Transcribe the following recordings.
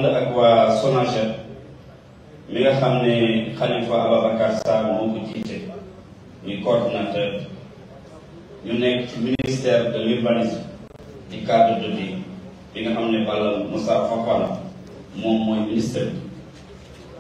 ànd ak waa SONAGED mi nga xam ne Khalifa Ababacar Sarr moo ko jiite muy coordinateur ñu nekk ci ministère de l'urbanisme di cadre de vie bi nga xam ne Balla Moussa Fofana moom mooy ministère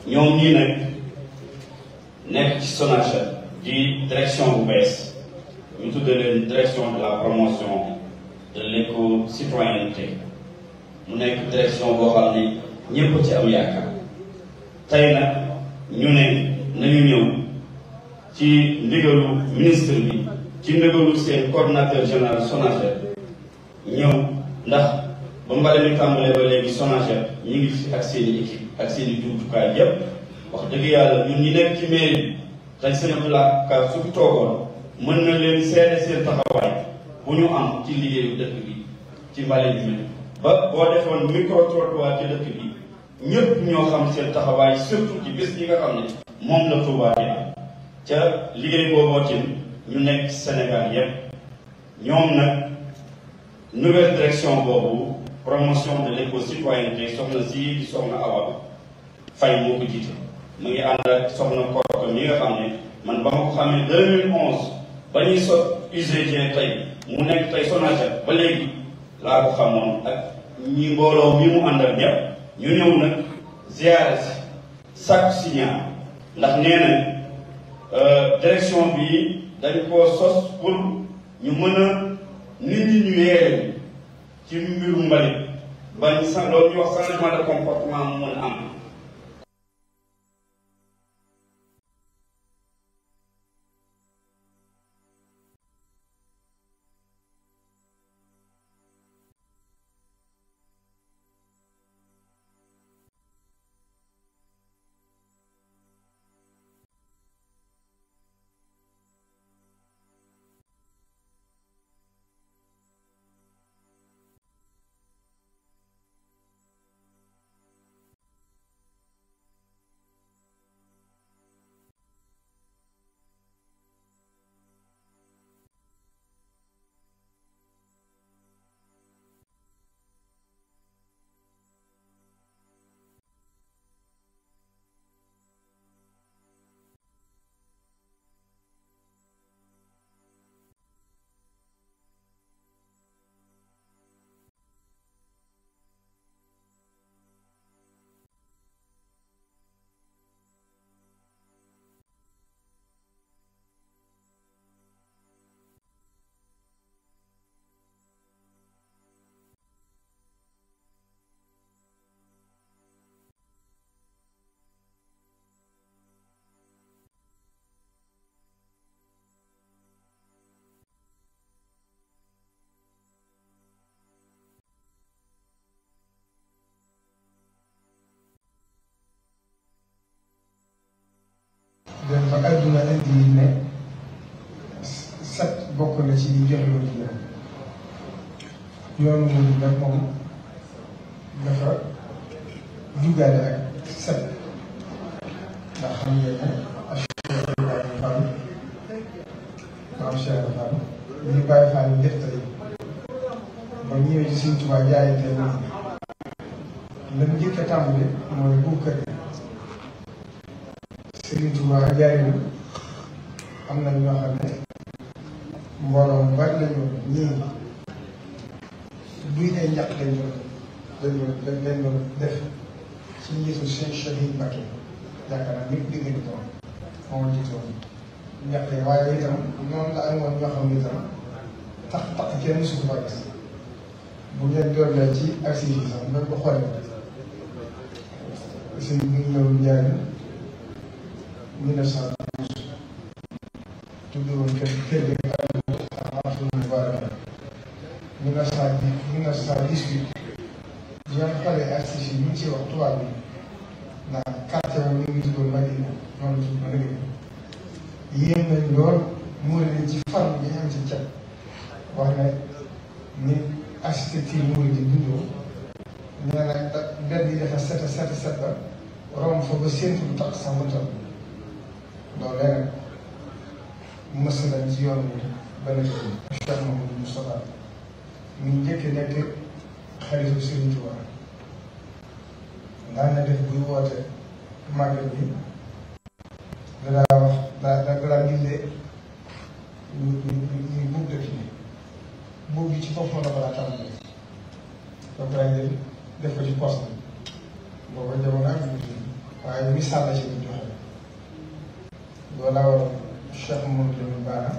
bi ñoom ñii nag nekk ci SONAGED di direction bu bees ñu tuddee leen direction de la promotion de l'éco-citoyenneté mu nekk direction boo xam ne ñépp ci am yaakaar tey nag ñu ne nañu ñëw ci ndigalu ministre bi ci ndigalu seen coordinateur général SONAGED ñëw ndax ba mbale mi tàmbalee ba léegi SONAGED ñu ngi fi ak seen i équipe ak seen i jumtukaay yépp wax dëgg yàlla ñun ñi nekk ci mairie bi tey seen Abdoulaye Ka su fi toogoon mën na leen seede seen taxawaay bu ñu am ci liggéeyu dëkk bi ci mbale bi mel ba boo defoon micro-trottoir ci dëkk bi ñëpp ñoo xam seen taxawaay surtout ci bés yi nga xam ne moom la Touba di am ca liggéey booboo tim ñu nekk Sénégal yépp ñoom nag nouvelle direction boobu promotion de l'éco-citoyenneté soxna si di soxna Awa Faye moo ko jiite mu ngi ànd ak soxna Korka mi nga xam ne man ba ma ko xamee 2011 ba ñuy sot UGT tey mu nekk tey SONAGED ba léegi laa ko xamoon ak ñi mbooloo mi mu ànd ak ñëpp ñu ñëw nag ziare si chaque signal ndax nee na direction bi dañ koo sos pour ñu mën a nit ñi ñu yeere ci mbiru mbalit bañ sax loolu ñu wax changement de comportement mu mën a am. dem ba àdduna indi ne set bokk na ci joxe lu ci yoonu mu nag moom dafa jugaale ak set ndax xam ngeen ne Cheikh Ibrahima Fall maam Cheikh Fall ñu bàyyi Fall def tey ba ñëwee ci Sëriñ Tuubaa jaayante na la mu njëkk a tàmbali mooy bu kër Sëriñ Tuubaa jaay na am na ñoo xam ne mbooloo mu bari lañu ñii duy ay ñàkk dañ doon def ci njiitu seen Cheikh Mbacké yaakaar naa ñëpp dégg nañu ko moom jiite woon ñàkk yi waaye itam noonu la amoon ñoo xam ne itam tax kenn mësu ko gis bu ngeen doon ci activité yi sax même bu xoolee sëñ bi ñu ñëw Ndiaye 1912 tudd woon kër gi ak 1918 ñoom xale artistes yi ñu ngi ciy wax tubaab bi ndax quartier moom ñu ngi tuddoon Madina noonu la tudd Madina yéen nañ lool muur nañ ci farm bi ñu am ci cat wax ne ni architecture muur di bindoo nee na benn yi dafa set ba romb fa ba séntu lu tax sax mu toll loolu leneen mës nañ ci yoon bi ba nekk Cheikh Mouhamadou Moustapha ñu njëkk nekk xaritu Serigne Touba daan na def buy woote màggal bi danaa wax danaa gindee ñu buub dëkk bi buub bi ci foofu la ko daa tàmbalee ba pare def ko ci poste bi booba jamono ak waaye misaal la ci ñu joxe loolu laa war Cheikh Mouhamadou Lamine Bara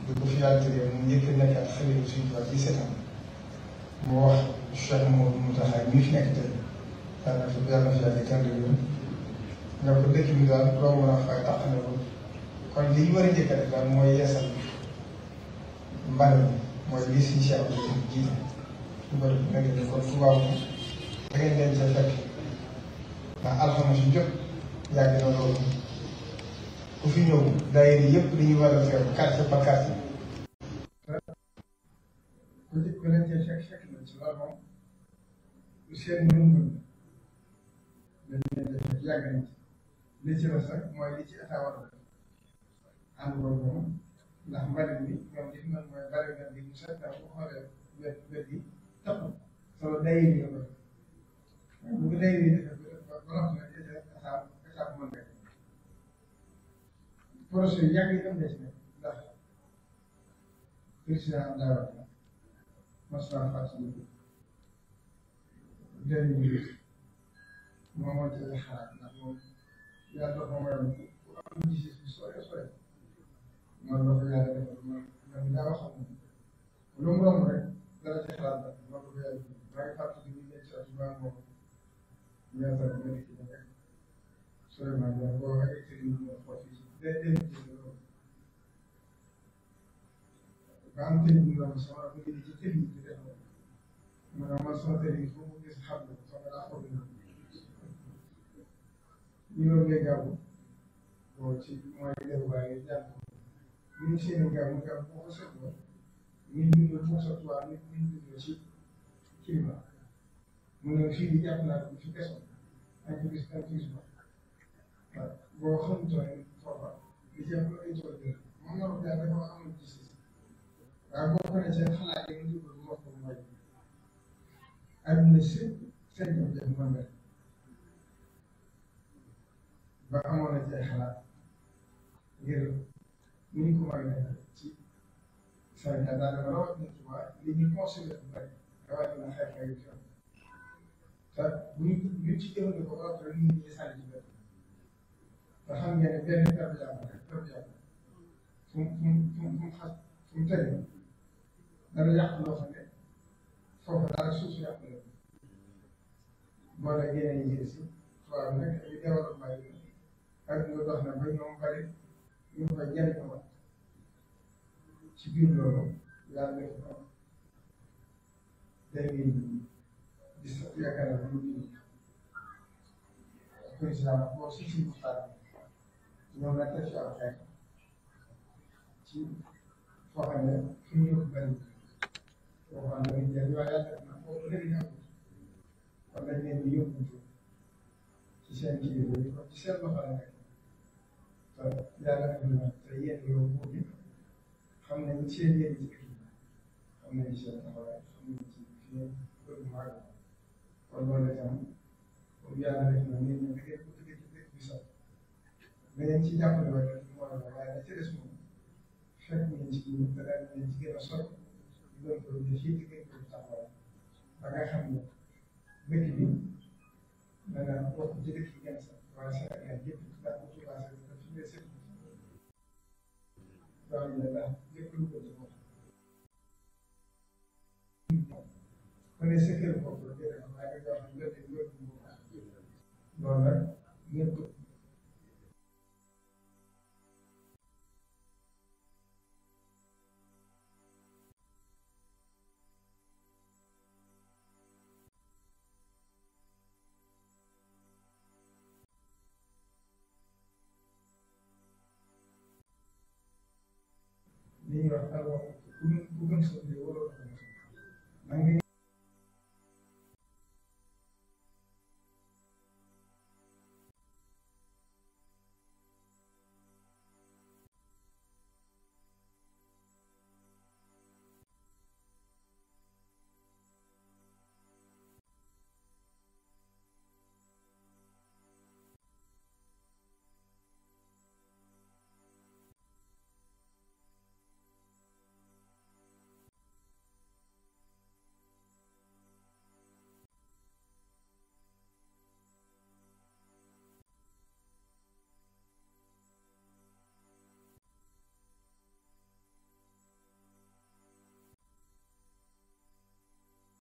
di ko fi yàlla tëddee mu njëkk a nekkaat xalifa suñu tubaab 17 ans mu wax Cheikh Mouhamadou Mountakha mii fi nekk tey yàlla na fi yàgg kenn du nga ko dëkk bi daal loo mën a fay taxane ko kon li ñu war a njëkk a def daal mooy yeesal mbale mi mooy lii suñu Cheikh bi jiite lu bëri nekk ni kon tubaab moom da ngeen leen cee fekk ndax alxames yu jot yàgg na loolu ku fi ñëw daayira yëpp dañuy war a feew quartier par quartier ku leen cee fekk na ci loolu moom lu seen mën-mën dañ leen def yàgg nañ ci li ci des rek mooy li ci état war a def ànd boobu moom ndax mbalit bi ñoom li fi mën mooy bari na bi mu set daal bu xoolee wet yi tapp solo daayira yi la bu ko daayira yi defee ba noppi nag état bu mën rek projet yi yàgg yi am na ci ne ndax président am daa wax masla fàttali benn minute moom moo ci xalaat ndax moom yàlla dafa mayoon ku am gis-gis bu sore sore man la ko yàlla defal man daa wax am lu mu romb rek dara ci xalaat ba man la ko yàlla maa ngi fàttali ñu nekk ci maa moom ñaata ko nekk ci rek Souleymane Ba boo waxee ci li mu xool fii ba am tëj bu ndaw sama bu ngi ci tëj yi def maanaam man sama tëj yi foofu gis xam ne sama daa xool na ñu doon ngay gàbbu bon ci mooy def waaye jàng ñu ngi seen gàbbu boo ko seetloo ñu bindoo pour sa toit ñu bindoo ci climat mu ne fii di jàpp naa ko fi kesoon ak gis waaw boo xamutoon foofa li ci ëpp ay tool yi moom la ko daal dafa amul gis-gis waaye boo ko ne seen xalaat yi nga dugal wax ko mooy adduna si seen jafe-jafe mooy mel ba amoon na ci ay xalaat ngir ni ñu ko mën a ci Sénégal daanaka rawatina Touba li ñu consommé bu bëri rawatina xeex yu fi am te bu ñu ci jëfandikoo ba pare nit ñi sànni ci benn te xam ngeen ne benn per jàmm rek per jàmm fu mu tëjee dana yàq loo xam ne foofu daal suuf si yàq la boole yeneen yi si tubaab bi nag ay développement yi ak nga dox na ba ñoom bari ñu koy jëriñoo ci biir loolu yàlla def ko 2017 yaakaar naa ne ñu président boo si suñu waxtaan ñoom nag def ci aw xeex ci foo xam ne fi mu yóbbu bëri boo xam ne dañuy jël waaye yàlla def na foofu léegi ñu kon dañ leen di yóbbu ci seen kilifa yi kon ci seen loxo la nekk te yàlla def na te yéen yow boobu xam nañ seen yéen ci kii xam nañ seen taxawaay xam nañ ci fii bëgg màgg kon loolu itam comme yàlla def na ngeen ñëw da ngeen ko tëggee ci dëkk bi sax da ngeen ci jàppale waaye waaye da ci des moom fekk ngeen ci ñun te daal ngeen ci gën a sori doon ko def fii ci gën ko taxawaay ba nga xam ne dëkk bi dana bokk ci dëkk yi gën a sax waaye Sénégal yëpp daa ko commencé def fi ngay sëkk waaw ñu daal lépp lu ko ci bopp ku ne sëkkër bopp la jëlee waaye nga xam ne lépp loolu nag ñëpp li ñuy wax alors bu gën soo waroo